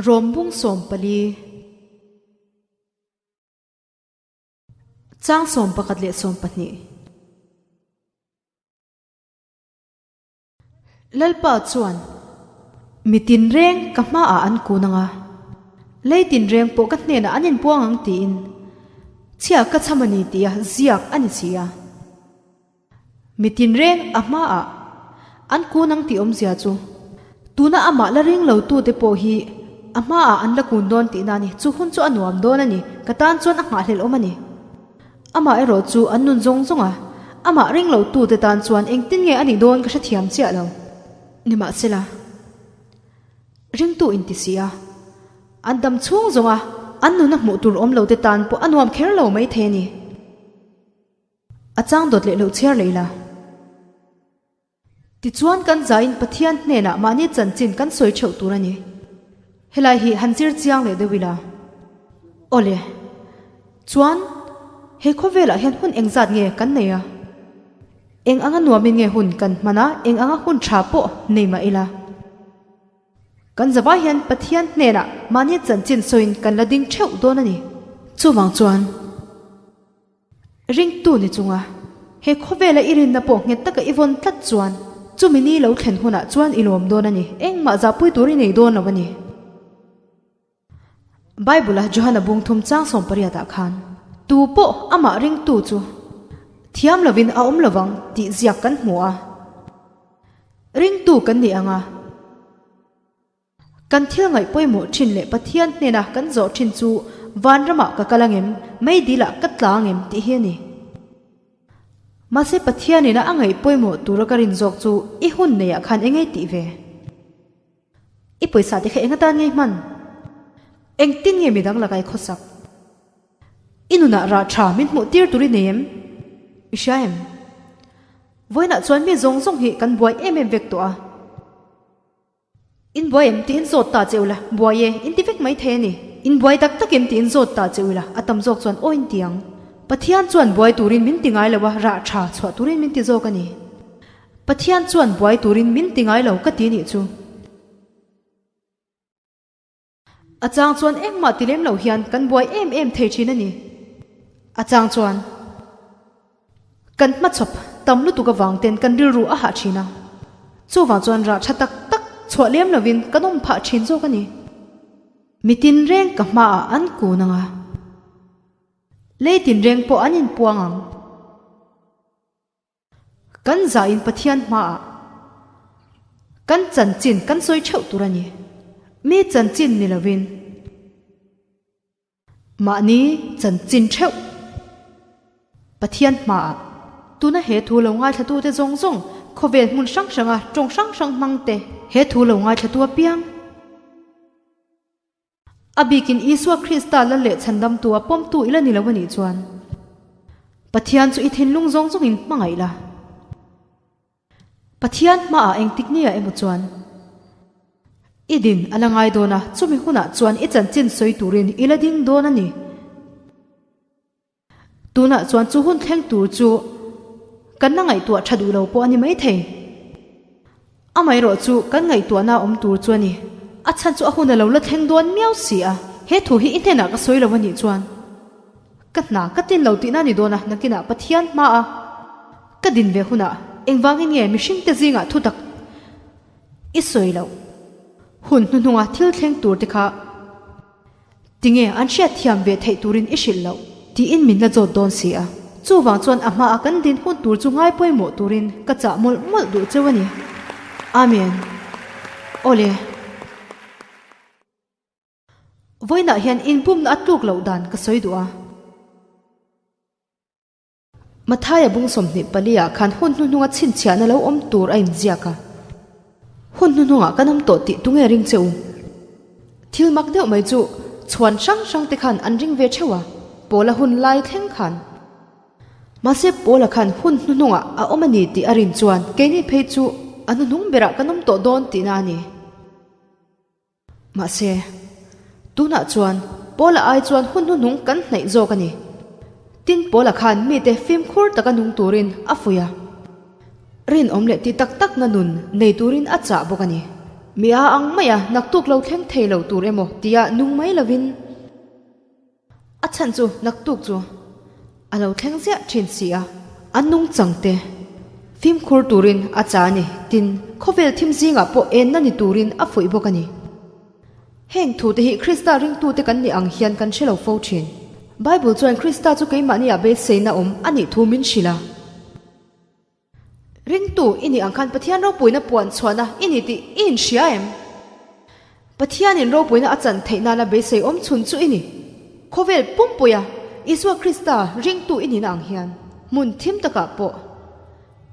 Rom bung 14. Chang 11 leh 12. Lalpa chuan, Mi tinreng ka hmaah an kun ang a, lei tinreng pawh ka hnenah an inpuang ang tiin chhia ka chham a ni tia ziak a ni si a. Mi tinreng a hmaah an kun ang tih awmzia chu tuna amah la ring lo tute pawh hi a hmaah an la kun dawn tihna a ni. Chu hun chu a nuam dawn a ni, ka tan chuan a nghahhlelh awm a ni. Amah erawh chu an nun zawng zawng a, amah ring lo tute tan chuan engtin nge a nih dawn ka hrethiam chiah lo. Nimahsela, ringtu inti si a, an dam chhung zawng a, an nuna hmuh tur awm lo te tan pawh a nuam kher lo mai thei a ni. A chang dawt leh lo chhiar leh ila. Tichuan kan zain Pathian hnenah mahni chanchin kan sawi theuh tur a ni. Helai hi han zir chiang leh deuh ila. Awle. Chuan, he khawvelah hian hun engzat nge kan nei a? Eng anga nuamin nge hun kan hman a, eng anga hun tha pawh nei mah ila? Kan zavai hian Pathian hnenah mahni chanchin sawiin kan la ding theuh dawn a ni. Chuvang chuan. Ringtu ni chunga he khawvela i rinna pawh nghet taka i vawn tlat chuan chumi ni lo thlen hunah chuan i lawm dawn a ni, engmah zahpui tur i nei dawn lo a ni. Bible-a Johana bung thum chang 18 ah khan, Tu pawh amah ringtu chu thiam lovin a awm lovang tih ziak kan hmu a, ringtu kan ni ang a. Kan thil ngaih pawimawh thin leh Pathian hnena kan zawh thin chu vanramah ka kal angem, meidilah ka tla angem tih hi a ni. Mahse Pathianina a ngaih pawimawh tura ka rin zawk chu i hun neiah khan eng ei tih ve? I pawisa te kha eng atan ngei hman? Engtin nge midang lakah i khawsak? I nunah rah tha min hmuh tir tur i nei em? I hria em? Vawiinah chuan mi zawng zawng hi kan buai em em vek tawh a. In buai em tiin zawt ta che ula, buai e, in ti vek mai thei a ni. In buai tak tak em tiin zawt ta che ula, a tam zawk chuan aw in ti ang. Pathian chuan buai turin min ti ngai lo a, rah tha chhuah turin min ti zawk a ni. Pathian chuan buai turin min ti ngai lo ka ti nih chu. A chang chuan engmah ti lem lo hian kan buai em em thei thin a ni. A chang chuan kan hmachhawp tam lutuk avang ten kan rilru a hah thin a, chuvang chuan rah tha tak tak chhuah lem lovin kan awm phah thin zawk a ni. Mitin reng ka hmaah an kun ang a, lei tinreng pawh an inpuang ang. Kan zahin Pathian hmaah kan chanchin kan sawi theuh tur a ni. Mi chanchin ni lovin mahni chanchin theuh Pathian hmaah tuna he thu lo ngaithlatute zawng zawng khawvel hmun hrang hranga tawng hrang hrang hmangte he thu lo ngaithlatu apiang. A bikin Isua Krista lal leh chhandamtu a pawmtu i la ni lo a nih chuan Pathian chu i thinlung zawng zawngin hmangaih la. Pathian hmaah engtik nia emaw chuan i din a la ngai dawn a, chumi hunah chuan i chanchin sawi turin i la ding dawn a ni. Tunah chuan chu hun thleng tur chu kan la ngaihtuah tha duh lo pawh a ni maithei. Amaherawh chu kan ngaihtuahna awm tur chu a ni. A chhan chu a hun a lo la thleng dawn miau si a. He thu hi i hnenah ka sawi lo a nih chuan ka hna ka tin lo tihna a ni dawn a, nakinah Pathian hmaa ka din ve hunah engvangin nge mihringte zingah thutak i sawi loh hun hnuhnunga thil thleng tur te kha Tinge an hriatthiam ve theih turin i hrilh loh? tiin min la zawt dawn si a. Chuvang chuan a hmaah kan din hun tur chu ngai pawimawh turin ka chah mawlh mawlh duh cheu a ni. Amen. Awle. Vawiinah hian inbumna a tluk loh dan ka sawi duh a. Mathaia bung 24 ah khan hun hnuhnunga chhinchhiahna lo awm tur a inziak a. Hun hnuhnungah kan awm tawh tih tunge ring che u? Thil mak deuh mai chu chhuan hrang hrang te khan an ring ve theuh a, Paula hun lai thleng khan. Mahse Paula khan hun hnuhnungah a awm a ni tih a rin chuan keini phei chu a hnuhnung berah kan awm tawh dawn tihna a ni. Mahse, tunah chuan Paula ai chuan hun hnuhnung kan hnaih zawk a ni. Tin, Paula khan mite fimkhur taka nung turin a fuih a. Rinawm leh ti tak takna nun nei turin a chah bawk a ni. Mi a ang mai a, naktuk lo thleng thei lo tur emaw tia nung mai lovin a chhan chu naktuk chu a lo thleng ziah thin si a. An nungchang te fimkhur turin a cha a ni, tin khawvel thim zingah pawh enna ni turin a fuih bawk a ni. Heng thute hi Krista ringtute kan nih ang hian kan hre lo fo thin. Bible chuan Krista chu keimahniah beiseina awm a nih thu min hrilh a. Ringtu i nih ang khan Pathian ropuina puan chhuahna i ni tih i inhria em? Pathianin ropuina a chan theih nana beisei awm chhun chu i ni. Khawvel pumpuia Isua Krista ringtu i nihna ang hian hmun thim takah pawh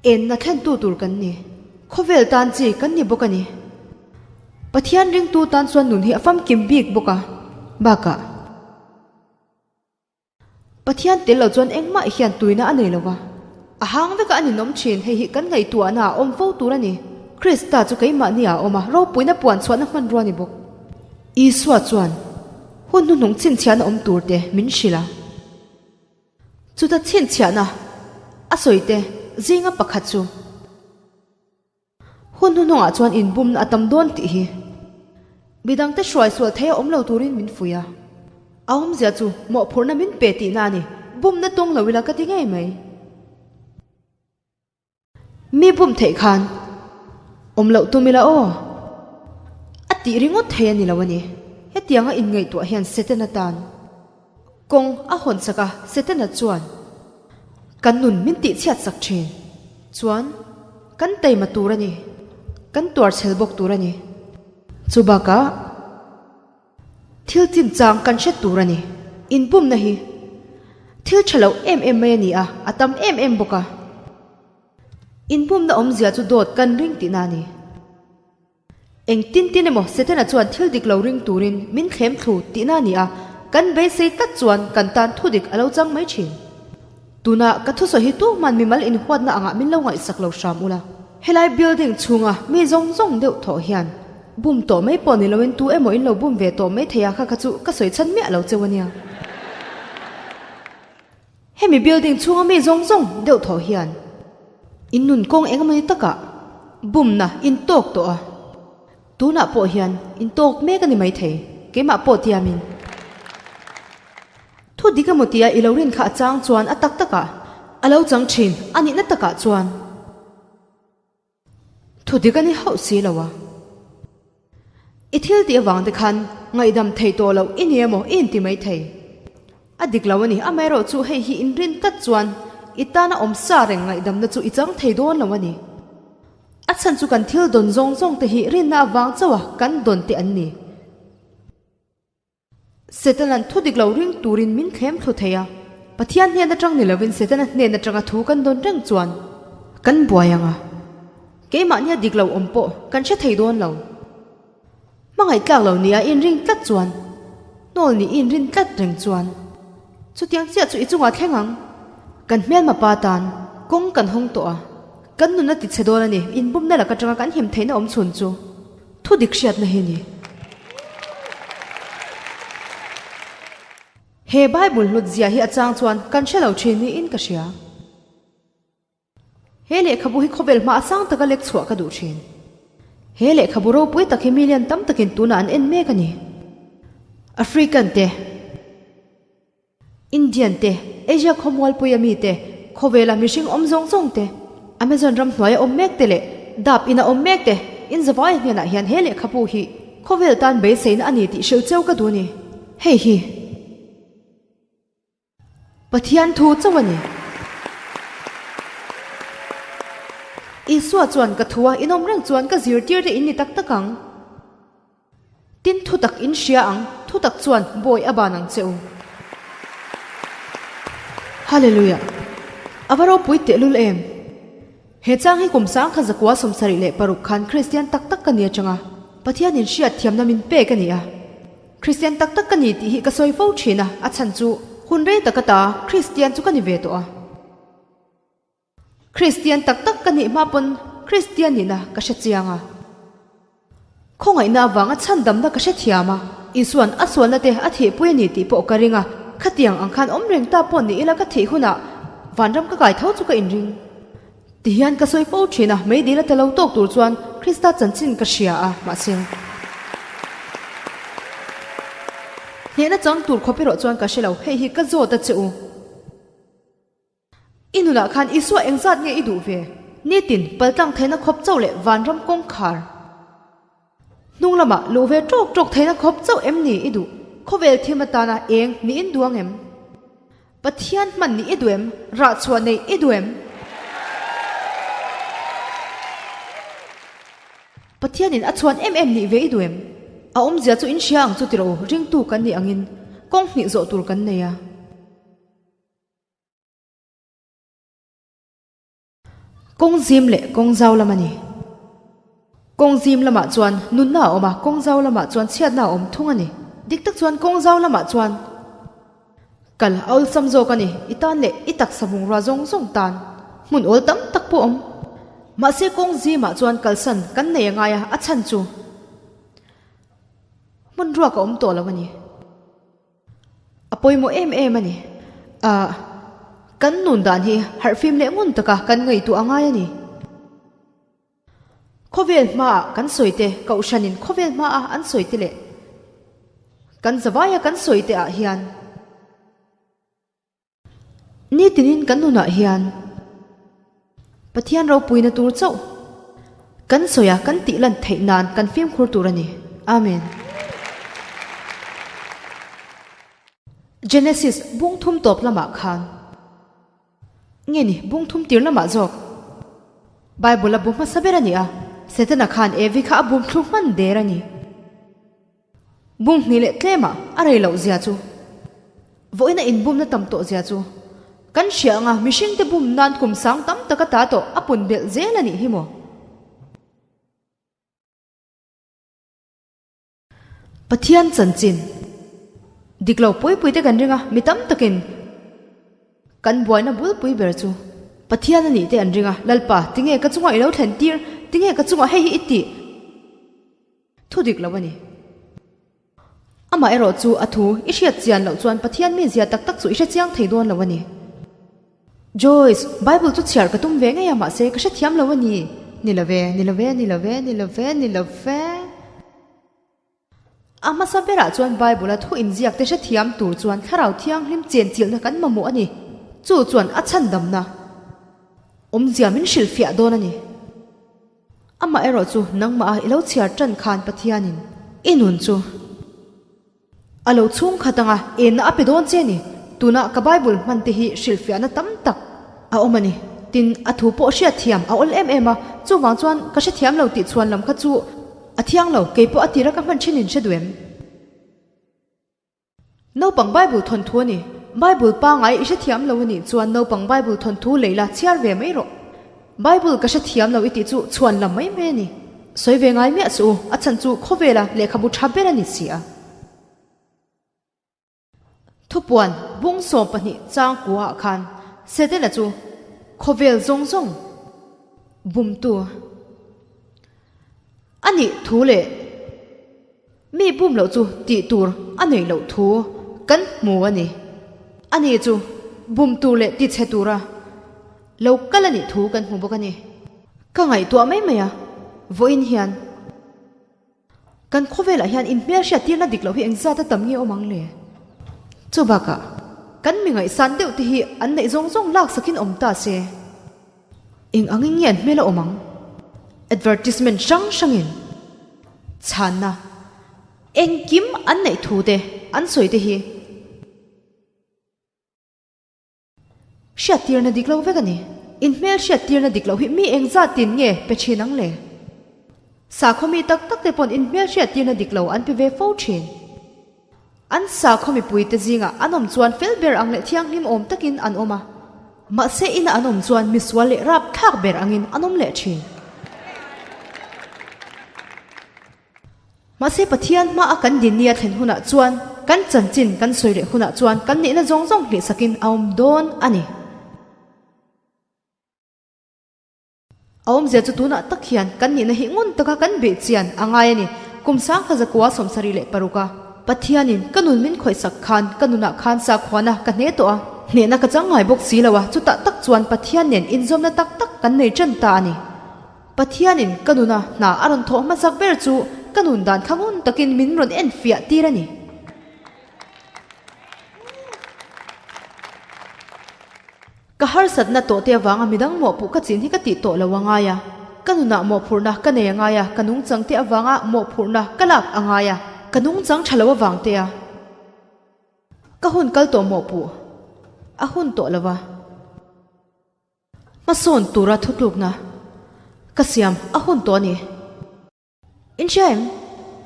enna thlentu tur kan ni. Khawvel tan chi kan ni bawk a ni. Pathian ringtu tan chuan nun hi a famkim bik bawk a, bakah Pathian tel lo chuan engmah hian tuina a nei lo va, a hang veka a ninawm thin, hei hi kan ngaihtuahna a awm fo tur a ni. Krista chu keimahni ah a awm a, ropuina puan chhuahna hmanrua a ni bawk. Isua chuan hun hnuhnung chhinchhiahna awm tur te min hrilh a. Chuta chhinchhiahna a sawi te zinga pakhat chu. Hun hnuhnungah chuan inbumna a tam dawn tih hi midangte hruai sual thei a awm lo turin min fuih a, a awmzia chu mawhphurhna min pe tihna a ni, bumna tawng lo ila ka ti ngei mai. Mi bum theih khan awm loh tum ila aw, a tih ringawt thei a ni lo a ni. Hetianga inngaihtuah hian Setana tan kawng a hawn sak a, Setana chuan Kan nun min tihchhiat sak thin. Chuan, kan taima tur a ni. Kan tuarchhel bawk tur a ni. Chu bakah, thil chinchang kan hre tur a ni. Inpumna hi thil tha lo em em mai a ni a, a tam em em bawk a. Inpumna awmzia chu dawt kan ring tihna a ni. Eng tin tin emaw Setana chuan thil dik lo ring turin min thlem thlu tihna a ni a, kan beisei tlat chuan kan tan thu dik a lo chang mai thin. Tuna ka thusawi hi tuhman mimal inhuatna angah min lo ngaihsak lo hram ula. Helai building chhunga mi zawng zawng deuh thawh hian bum tawh mai pawh ni loin tu emaw in lo bum ve tawh mai thei a kha kha chu ka sawi chhan miah lo cheu a nia. Hemi building chhunga mi zawng zawng deuh thawh hian in nun kawng eng emawni takah bumna in tawk tawh a, tunah pawh hian in tawk mek a ni maithei, keimah pawh tiamin. Thu dik emaw tia i lo rin kha a chang chuan a tak takah a lo chang thin a nihna takah chuan. Thu dik a ni hauh si lo a. I thil tih avang te khan ngaihdam thei tawh loh i ni emaw i inti mai thei. A dik lo a ni, amaherawh chu hei hi inrin tlat chuan i tana awm sa reng ngaihdamna chu i chang thei dawn lo a ni. A chhan chu kan thil dawn zawng zawng te hi rinna avang chauh a kan dawn te an ni. Setana'n thu dik lo ring turin min thlem thlu thei a, Pathian hnen atang ni lovin Setana hnen atanga thu kan dawn reng chuan kan buai ang a, keimahnia dik lo awm pawh kan hre thei dawn lo. Hmangaih tlak lo nia inring tlat chuan, hnawl nih inrin tlat reng chuan chutiang chiah chu i chungah thleng ang. Kan hmelma pa tan kawng kan hawng tawh a, kan nun a tichhe dawn a ni, inbumna lak atanga kan him theihna awm chhun chu. Thu dik hriatna hi ni. He Bible hlut zia hi a chang chuan kan hre lo thin niin ka hria. He lehkhabu hi khawvel hma a sang taka lek chhuah ka duh thin. He lehkhabu ropui tak hi million tam takin tunah an en mek a ni. African te. Indian te, Asia khawmualpuia mi te, khawvela mihring awm zawng zawng te, Amazon ram hnuaia awm mek te leh dap ina awm mek te inzavaia hnenah hian he lehkhabu hi khawvel tan beiseina a ni tih hrilh cheu ka duh a ni. Hei hi Pathian thu chauh a ni. Isua chuan ka thua inawm reng chuan ka zirtir te in ni tak tak ang. Tin thutak in hria ang, thutak chuan bawi a ban ang che u. Hallelujah! A va ropui tehlul em! He chang hi kum sang kha zakua 76 khan Kristian tak tak ka ni atanga Pathian in hriat thiamna min pek a ni a. Kristian tak tak ka ni tih hi ka sawi fo thin a, a chhan chu hun rei taka ta Kristian chu ka ni ve tawh a. Kristian tak tak ka nih hma pawn Kristian nihna ka hre chiang a. Khawngaihna avanga chhandamna ka hre thiam a. Isua'n a sualna te a thihpui a ni tih pawh ka ring a. Khatiang ang khan awm reng ta pawh ni ila ka thih hunah vanram ka kai tho chu ka inring. Tihian ka sawi fo thin a, meidil a ta lo tawk tur chuan Krista chanchin ka hria a, mahse. Hnehna chang tur khawp erawh chuan ka hre lo, hei hi ka zawt a che u. I nunah khan Isua engzat nge i duh ve? Nitin, paltlang theihna khawp chauh leh vanram kawngkhar hnung lamah luh ve tawk tawk theihna khawp chauh em ni i duh? Khawvel thim atana eng niin duh ang em? Pathian hman nih i duh em? Rah chhuah neih i duh em? Pathianin a chhuan em em nih ve i duh em? A awmzia chu in hria ang chu tiraw ringtu kan nih angin kawng hnih zawh tur kan nei a. Kawng zim leh kawng zau lam a ni. Kawng zim lamah chuan nunna a awm a, kawng zau lamah chuan chhiatna a awm thung a ni. Dik tak chuan kawng zau lamah chuan kal a awlsam zawk a ni. I tan leh i taksa bungrua zawng zawng tan hmun awl tam tak pawh a awm. Mahse kawng zimah chuan kalsan kan nei a ngai a, a chhan chu hmun ruak a awm tawh lo a ni. A pawimawh em em a ni. Ah, kan nun dan hi harhfim leh ngun taka kan ngaihtuah a ngai a ni. Khawvel hmaah kan sawi te, Kohhranin khawvel hmaa an sawi te leh kan zavaia kan sawi te ah hian Nitinin kan nunah hian Pathian ropuina tur chauh kan sawi a, kan tih lan theih nan kan fimkhur tur a ni. Amen. Genesis bung thum tawp lamah khan nge ni bung thum tir lamah zawk Bible a bu hmasa ber a ni a, Setana khan Evi kha a bum thlu hman der a ni. Bung hnih leh tlemah a rei loh zia chu vawiin a inbumna tam tawh zia chu kan hria anga mihringte bum nan kum sang tam tak a ta tawh a pun belh zel a nih hi maw? Pathian chanchin dik lo pui pui te kan ring a, mi tam takin kan buaina bulpui ber chu Pathian a nih te an ring a, Lalpa tinge ka chungah i lo thlen tir, tinge ka chungah hei hi i tih? Thu dik lo a ni. Amah erawh chu a thu i hriat chian loh chuan Pathian mi zia tak tak chu i hre chiang thei dawn lo a ni. Joyce, Bible chu chhiar ka tum ve ngei a mahse ka hrethiam lo a ni. Ni lo ve, ni lo ve, ni lo ve, ni lo ve, ni lo ve. A hmasa berah chuan Bible-a thu inziak te hrethiam tur chuan Thlarau Thianghlim chenchilhna kan mamawh a ni. Chu chuan a chhandamna awmzia min hrilhfiah dawn a ni. Amah erawh chu nangmah a i lo chhiar tan khan Pathianin i nun chu a lo chhung khat anga enna a pe dawn che ni. Tuna ka Bible hman te hi hrilhfiahna tam tak a awm a ni. Tin, a thu pawh hriatthiam a awl em em a, chuvang chuan ka hrethiam lo tih chhuan lam kha chu a thiang lo, keipawh a tira ka hman thin in hre duh em? Naupang Bible thawnthu a ni. Bible pangai i hrethiam lo a nih chuan naupang Bible thawnthu lei la chhiar ve mai rawh. Bible ka hrethiam lo i tih chu chhuan lam mai mai a ni. Sawi ve ngai miah suh u, a chhan chu khawvela lehkhabu tha ber a ni si a. Thupuan bung 12 chang kuaah khan Setana chu khawvel zawng zawng bumtu a nih thu leh Mi bum loh chu tih tur a neih loh thu kan hmu a ni. Ani chu bum tur leh ti chhe tura lo kal a nih thu kan hmu bawk a ni. Ka ngaihtuah mai mai a, vawiin hian kan khawvelah hian inhmelhriat tirna dik loh hi engzat a tam nge awm ang le? Chu bakah kan mi ngaihsan deuh te hi an neih zawng zawng laksakin awm ta se. Eng angin nge an hmel a awm ang? Advertisement hrang hrangin chhanna engkim an neih thu te an sawi te hi hriattirna dik lo vek a ni. Inhmel hriattirna dik loh hi mi engzat tin nge pe thin ang le? Sakhaw mi tak tak te pawn inhmel hriattirna dik lo an pe ve fo thin. An sakhaw mipuite zingah an awm chuan fel ber ang leh thianghlim awm takin an awm a, mahse ina an awm chuan misual leh rapthlak ber angin an awm leh thin. Mahse Pathian hmaa kan din nia thlen hunah chuan kan chanchin kan sawi leh hunah chuan kan nihna zawng zawng hlihsakin a awm dawn a ni. A awmzia chu tunah tak hian kan nihna hi ngun taka kan beh chian a ngai a ni. Kum sangkha zakua 76 a Pathianin ka nun min khawihsak khan ka nunah khan sakhuana ka hne tawh a. Hnehna ka chang ngai bawk si lo a, chutah tak chuan Pathian nen inzawmna tak tak kan nei ṭan ta a ni. Pathianin ka nuna hna a rawn thawh hmasak ber chu ka nun dan kha ngun takin min rawn enfiah tir a ni. Ka harsatna tawh te avanga midang mawhpuh ka chin hi ka tih tawh lo a ngai a, ka nunah mawhphurhna ka nei a ngai a, ka nungchang te avanga mawhphurhna ka lak a ngai a, ka nungchang tha lo avang te a ka hun kal tawh mawhpuh a hun tawh lo va. Hmasawn tura thutlukna ka siam a hun tawh a ni. In hria em?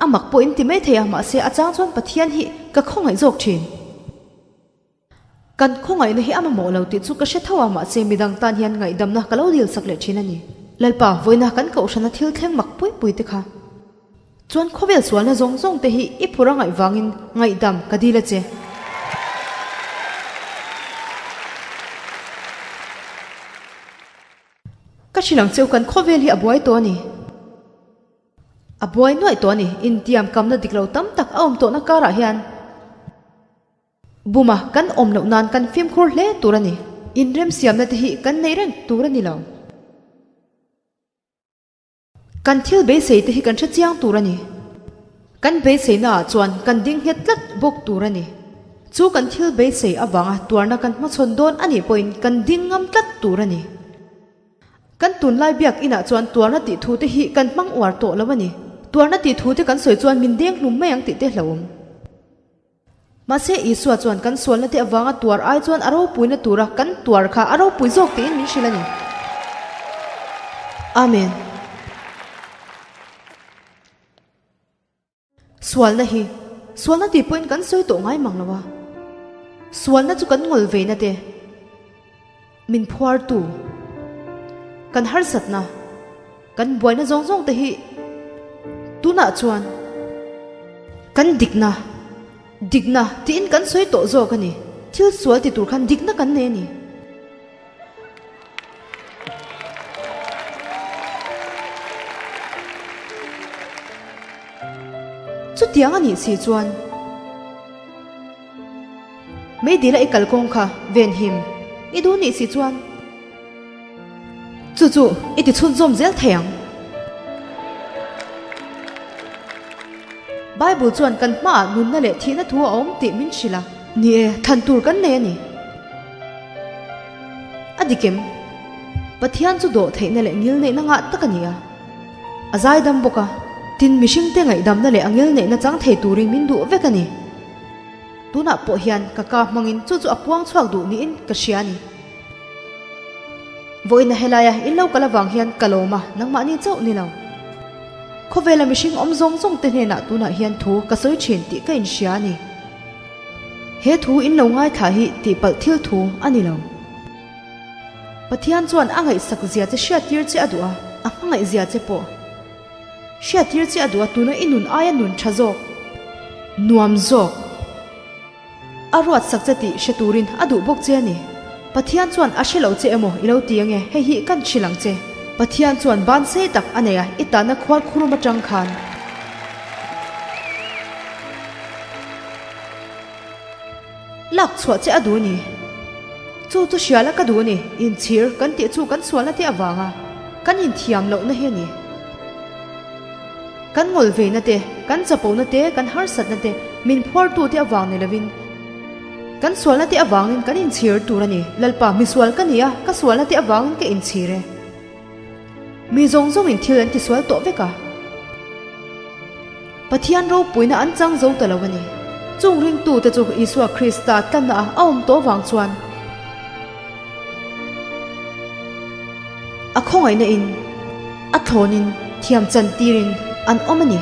A mak pawh in ti mai thei a, mahse a chang chuan Pathian hi ka khawngaih zawk thin. Kan khawngaihna hi a mamawh lo tih chu ka hre tho a, mahse midang tan hian ngaihdamna ka lo dil sak leh thin a ni. Lalpa, vawiina kan kohhrana thil thleng mak pui pui te kha chuan khawvel sualna zawng zawng te hi i phur a ngaih vangin ngaihdam ka dil a che. Ka hrilh ang cheu kan khawvel hi a buai tawh a ni. A buai nuaih tawh a ni. Intiam kamna dik lo tam tak a awm tawhna karah hian buma kan awm loh nan kan fimkhur hle tur a ni. Inremsiamna te hi kan nei reng tur a ni lo. Kan thil beisei te hi kan hre chiang tur a ni. Kan beiseina ah chuan kan ding nghet tlat bawk tur a ni. Chu kan thil beisei avanga tuarna kan hmachhawn dawn a nih pawhin kan ding ngam tlat tur a ni. Kan tunlai biak inah chuan tuarna tih thu te hi kan hmang uar tawh lo a ni. Tuarna tih thu te kan sawi chuan min deng hlum mai ang tih te hlauhawm. Mahse, Isua chuan kan sualna te avanga tuar ai chuan a ropuina tura kan tuar kha a ropui zawk tiin min hrilh a ni. Amen. Sualna hi sualna tih pawhin kan sawi tawh ngai mang lo a. Sualna chu kan ngawl veina te, min phuartu, kan harsatna, Kan buaina zawng zawng te hi tunah chuan kan dikna, dikna tiin kan sawi tawh zawk a ni. Thil sual ti tur khan dikna kan nei a ni. Chutiang a nih si chuan meidila i kalkawng kha venhim i duh nih si chuan. Chu chu i ti chhunzawm zel thei ang. Bible chuan kan hmaah nunna leh thihna thu a awm tih min hrilh a. Ni e, thlan tur kan nei a ni. A dik em? Pathian chu dawh theihna leh ngilneihna ngah tak a ni a. A zaidam bawk a. Tin, mihringte ngaihdamna leh a ngilneihna chang thei turin min duh vek a ni. Tunah pawh hian ka ka hmangin chu chu a puang chhuak duh niin ka hria a ni. Vawiina helaia in lo kal avang hian ka lawm a, nangmahni chauh ni lo. Khawvela mihring awm zawng zawng te hnenah tunah hian thu ka sawi thin tih ka inhria a ni. He thu in lo ngaithla hi tihpalh thil thu a ni lo. Pathian chuan a ngaihsak zia che hriattir che a duh a, a hmangaih zia che pawh hriattir che a duh a, tuna i nun aia nun tha zawk, nuam zawk. A ruat sak che tih hre turin a duh bawk che a ni. Pathian chuan a hre lo che emaw i lo ti ange, hei hi kan hrilh ang che. Pathian chuan ban sei tak a nei a, i tahna khual khurum atang khan. Lak chhuah che a duh a ni. Chu chu hriala ka duh a ni, inchhir kan tih chu kan sualna te avanga kan inthiam lohna hi a ni. Kan ngawlveina te, kan chapona te, kan harsatna te, min phuartu te avang ni lovin, kan sualna te avangin kan inchhir tur a ni. Lalpa, misual ka ni a, ka sualna te avangin ka inchhir e. Mi zawng zawngin thil an tisual tawh vek a. Pathian ropuina an chang zo ta lo a ni. Chung ringtute chu Isua Krista tlanna a awm tawh vang chuan, A khawngaihna in, a thlawn in, thiam chan tir in an awm a ni.